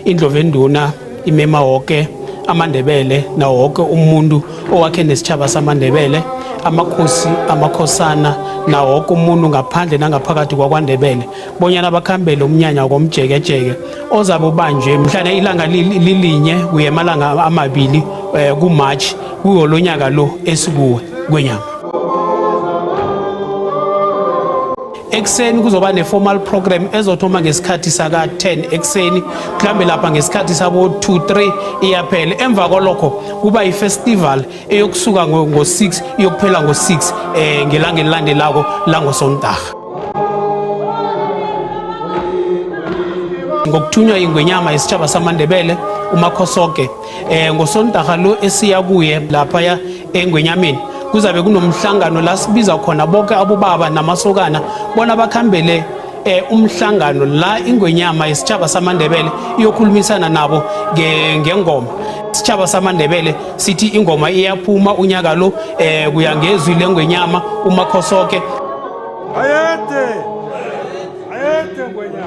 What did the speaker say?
Indlovu enduna imema woke amaNdebele nawo woke umuntu owakhe nesitjhaba samaNdebele, amakhosi, amakhosana nawo woke umuntu ngaphandle nangaphakathi kwakwaNdebele bonyana bakhambele umnyanya komjekejeke ozabe ubanjwe mhlana ilanga lilinye kuye emalanga amabili eh, kuMarch kuwo lo nyaka lo esikuwe kwenyama. Ekuseni kuzoba ne-formal program ezothoma ngesikhathi saka-10 ekuseni, mhlawumbe lapha ngesikhathi sabo-2 3 iyaphela. Emva kwalokho kuba i-festival eyokusuka ngo-6 iyokuphela ngo-6 ngelanga elilandelako langosontaha. Ngokuthunywa ingwenyama yesitjhaba samaNdebele uMakhosoke, ngosontaha lo esiya kuye laphaya engwenyameni kuzabe kunomhlangano la sibiza khona bonke abobaba namasokana bona bakhambele umhlangano la ingwenyama yesitjhaba samaNdebele iyokhulumisana nabo ngengoma. Isitjhaba samaNdebele sithi ingoma iyaphuma unyaka lo kuya ngezwi lengwenyama uMakhosoke. Ayede! Ayede ngwenyama!